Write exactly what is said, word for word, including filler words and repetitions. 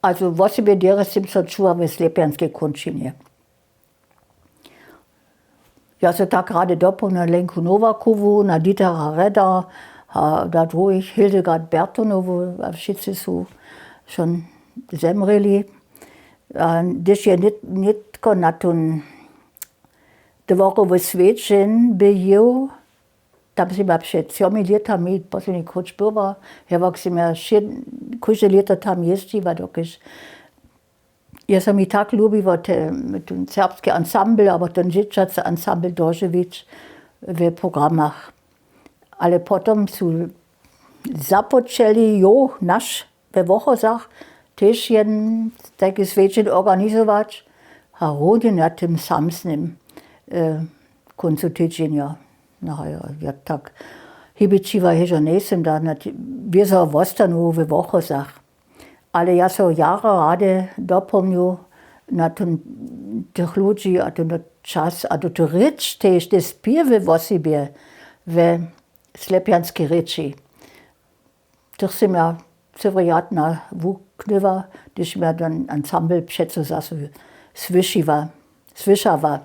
Also wosebje derje sym so čuła w slepjanskej kónčinje. Ja se tak rady dopomnjam lenku nowakowu na dietra reda, a na druhich hildegard bertonowu, a wšitcy su šón zemrěli. A hdyž je nětko na tón dworowy swjećeń by jěł, tam sym ja před třomi lětami posledni króć była. Hewak sym ja kóžde lěto tam jězdźiła dokelž je so mi tak lubiło ten serbski ansambl abo ten dźěćacy ansambl dožiwić w programach. Ale potom su započeli jo naš we wochozach tež jedn tajki swjećeń organizować, a runje na tym samsnym kóncu tydźenja. No jo, ja tak hibićiła hižo njejsym da wězo wostanu we wochozach. Ale ja so jara rady dopomnju na tych ludźi a ten čas a do tu rěč tež te spěwy wosebje we slepjanskej rěči, tych sym ja cyłe jatna wuknyła, hdyž sym ja ten ansambl přeco zaso słyšała.